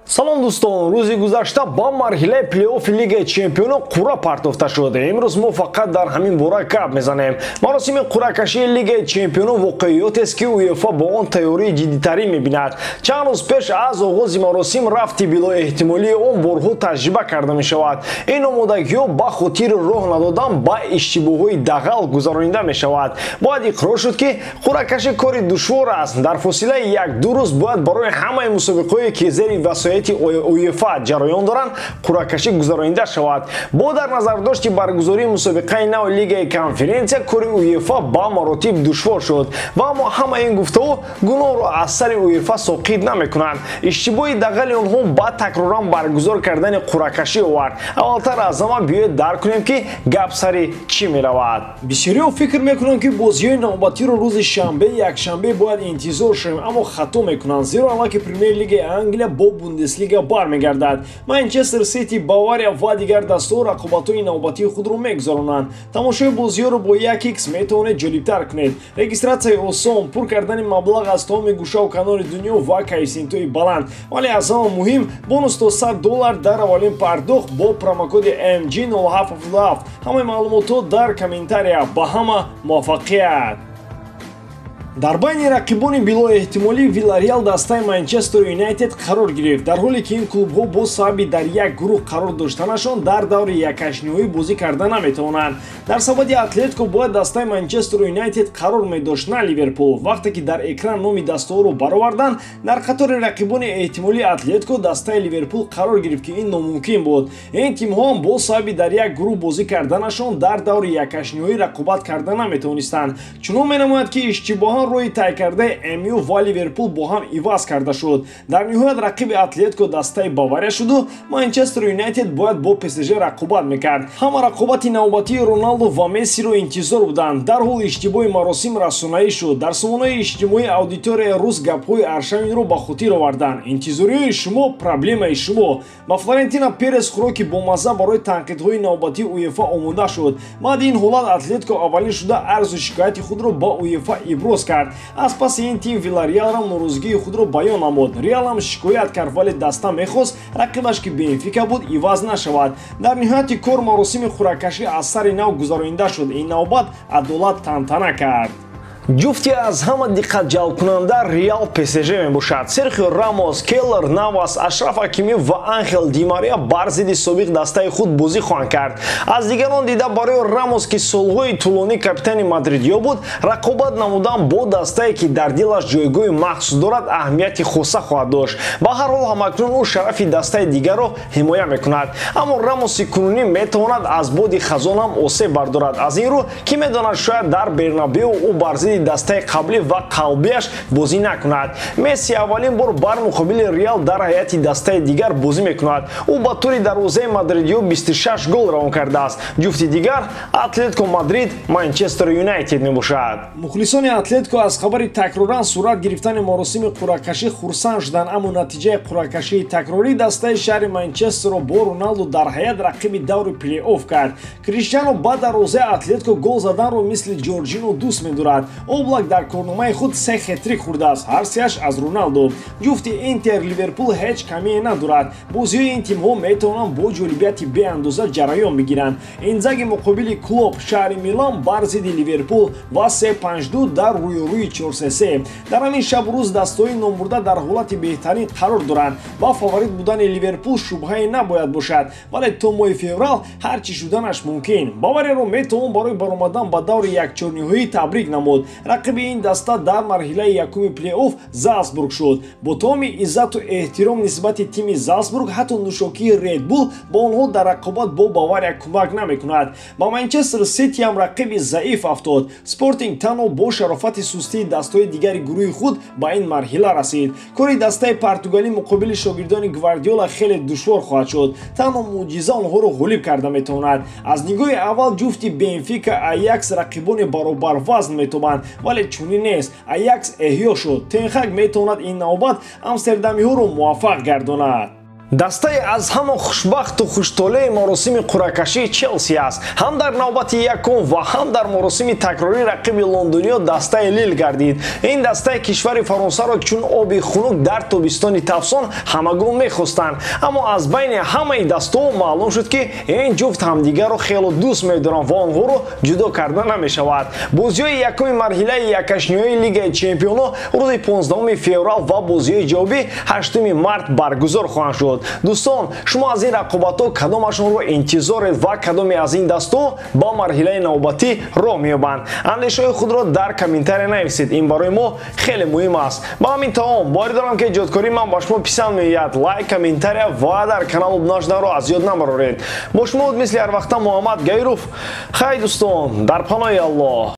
Салом дӯстон, рӯзи гузашта ба марҳилаи плей-оффи Лигаи Чемпионон қуръа партофта шуд. Имрӯз мо фақат дар ҳамин бора гап мезанем. Маросими қуръакашии Лигаи Чемпионон воқеиётест, ки УЕФА бо он тайёрии ҷиддитарин мебинад. Чанд рӯз пеш аз оғози маросим рафти билоэҳтимолии он борҳо таҷриба карда мешавад. Ин омодагиҳо ба хотири роҳ надодан ба иштибоҳҳои дағал гузаронида мешавад. Бояд иқрор шуд, ки қуръакашӣ кори душвор аст. Дар фосилаи як-ду рӯз бояд барои ҳамаи мусобиқаҳое, ки зери васояти УЕФА ҷараён доранд, қуръакашӣ гузаронида шавад. Бо дар назардошти баргузории мусобиқаи нави Лигаи Конференсия кори УЕФА ба маротиб душвор шуд. Ва аммо ҳамаи ин гуфтаҳо гуноҳро аз сари УЕФА соқит намекунанд. Иштибоҳи дағали онҳо ба такроран баргузор кардани қуръакашӣ овард. Аввалтар аз ҳама биёед дарк кунем, ки гап сари чӣ меравад. Бисёриҳо фикр мекунанд, ки бозиҳои навбатиро рӯзи шанбе, якшанбе бояд интизор шавем, аммо хато мекунанд, зеро аллаки Премер-лигаи Англия бо Бундеслига бармегардад. Манчестер Сити, Бавария ва дигар дастаҳо рақобатҳои навбатии худро мегузаронанд. Тамошои бозиҳоро бо 1x метавонед ҷолибтар кунед. Регистратсияи осон, пур кардани маблағ аз тамоми гӯшаву канори дунё ва коэффисиентҳои баланд. Вале аз ҳама муҳим, бонус то $100 дар аввалин пардохт бо промокоди MG0777. Ҳамаи маълумотҳо дар комментария. Ба ҳама муваффақият! Дар байни рақибони билоэҳтимолии Вилареал дастаи Манчестер Юнайтед қарор гирифт, дар ҳоле ки ин клубҳо бо сабаби дар як гурӯҳ қарор доштанашон дар даври якҳаштниҳоӣ бозӣ карда наметавонанд. Дар сабади Атлетико бояд дастаи Манчестер Юнайтед қарор медошт, на Ливерпул. Вақте ки дар экран номи дастаҳоро бароварданд, дар қатори рақибони эҳтимолии Атлетико дастаи Ливерпул қарор гирифт, ки ин номумкин буд. Ин тимҳо бо сабаби дар як гурӯҳ бозӣ карданашон дар даври якҳаштниҳоӣ рақобат карда наметавонистанд. Чунон менамояд, ки иштибоҳан роҳи тай кардаи МЮ ва Ливерпул бо ҳам иваз карда шуд. Дар ниҳоят рақиби Атлетико дастаи Бавария шуду Манчестер Юнайтед бояд бо ПСЖ рақобат мекард. Ҳама рақобати навбатии Роналду ва Мессиро интизор буданд. Дар ҳол иштибоҳи маросим расонаӣ шуд. Дар сомонаҳои иҷтимоӣ аудиторияи рус гапҳои Аршавинро ба хотир оварданд. Интизориҳои шумо проблемаи шумо. Ба Флорентино Перес хӯроки бомазза барои танқидҳои навбатии УЕФА омода шуд. Баъди ин ҳолат Атлетико аввалин шуда арзу шикояти худро ба УЕФА иброз кард. Аз паси ин тим Вилареалам норозигии худро баён намуд. Реалам шикоят кард, вале даста мехост рақибаш, ки Бенфика буд, иваз нашавад. Дар ниҳояти кор маросими қуръакашӣ аз сари нав гузаронида шуд. Ин навбат адолат тантана кард. Ҷуфти аз ҳама диққатҷалбкунанда Реал ПСЖ мебошад. Серхио Рамос, Келлер Навас, Ашраф Ҳакимӣ ва Анхел Ди Мария бар зидди собиқ дастаи худ бозӣ хоҳанд кард. Аз дигарон дида барои Рамос, ки солҳои тӯлонӣ капитани мадридиё буд, рақобат намудан бо дастае, ки дар дилаш ҷойгоҳи махсус дорад, аҳамияти хоса хоҳад дошт. Ба ҳар ҳол ҳамакнун ӯ шарафи дастаи дигарро ҳимоя мекунад. Аммо Рамоси кунунӣ метавонад аз боди хазон ҳам осеб бардорад. Аз ин рӯ, кӣ медонад, шояд дар Бернабеу ӯ бар зидди дастаи қаблӣ ва қалбиаш бозӣ накунад. Месси аввалин бор бар муқобили Реал дар ҳайати дастаи дигар бозӣ мекунад. Ӯ ба тури дарвозаи мадридиё 26 гол равон кардааст. Ҷуфти дигар Атлетико Мадрид Манчестер Юнайтед мебошад. Мухлисони Атлетико аз хабари такроран сурат гирифтани маросими қуръакашӣ хурсанд шуданд, аммо натиҷаи қуръакашии такрорӣ дастаи шаҳри Манчестерро бо Роналду дар ҳайат рақиби даври плей-офф кард. Криштиано ба дарвозаи Атлетико гол заданро мисли Ҷорҷино дӯст медорад. Облак дар корномаи худ се хетрик хӯрдааст, ҳар сеаш аз Роналду. Ҷуфти Интер Ливерпул ҳеҷ камие надорад. Бозиҳои ин тимҳо метавонанд бо ҷолибияти беандоза ҷараён бигиранд. Инзаги муқобили Клоп, шаҳри Милан бар зидди Ливерпул ва 3-5-2 дар рӯёрӯи 4-3-3. Дар ҳамин шабу рӯз дастаҳои номбурда дар ҳолати беҳтарин қарор доранд ва фаворит будани Ливерпул шубҳае набояд бошад, вале то моҳи феврал ҳар чӣ шуданаш мумкин. Баварияро метавон барои баромадан ба даври якчорниҳоӣ табрик намуд. Рақиби ин даста дар марҳилаи якуми плей-офф Залцбург шуд. Бо тамоми иззату эҳтиром нисбати тими Залцбург, ҳатто нӯшокии Red Bull ба онҳо дар рақобат бо Бавария кӯмак намекунад. Ба Манчестер Сити ҳам рақиби заиф афтод. Спортинг танҳо бо шарофати сустии дастаҳои дигари гурӯҳи худ ба ин марҳила расид. Кори дастаи португалӣ муқобили шогирдони Гвардиола хеле душвор хоҳад шуд. Танҳо мӯъҷиза онҳоро ғолиб карда метавонад. Аз нигоҳи аввал ҷуфти Бенфика Аякс рақибони баробарвазн метобанд, вале чунин нест. Аякс эҳё шуд. Тенхак метавонад ин навбат амстердамиҳоро муваффақ гардонад. Дастаи аз ҳама хушбахту хуштолеи маросими қуръакашии Челси аст. Ҳам дар навбати якум ва ҳам дар маросими такрорӣ рақиби лондониё дастаи Лил гардид. Ин дастаи кишвари Фаронсаро чун оби хунук дар тобистони тафсон ҳамагон мехостанд. Аммо аз байни ҳамаи дастаҳо маълум шуд, ки ин ҷуфт ҳамдигарро хело дӯст медоранд ва онҳоро ҷудо карда намешавад. Бозиҳои якуми марҳилаи якашниҳои Лигаи Чемпионо рӯзи 15 феврал ва бозиҳои ҷавобӣ 8 март баргузор хоҳанд шуд. Дӯстон, шумо аз ин рақобатҳо кадомашонро интизоред ва кадоме аз ин дастҳо ба марҳилаи навбатӣ роҳ меёбанд? Андешаҳои худро дар комментария нависед, ин барои мо хеле муҳим аст. Ба ҳамин тамом. Боварӣ дорам, ки эҷодкории ман ба шумо писанд меояд. Лайк, комментария ва дар канал обуна шуданро аз ёд набароред. Бо шумо буд мисли ҳар вақта Муҳаммад Гаиров. Хай, дӯстон, дар паноҳи Аллоҳ.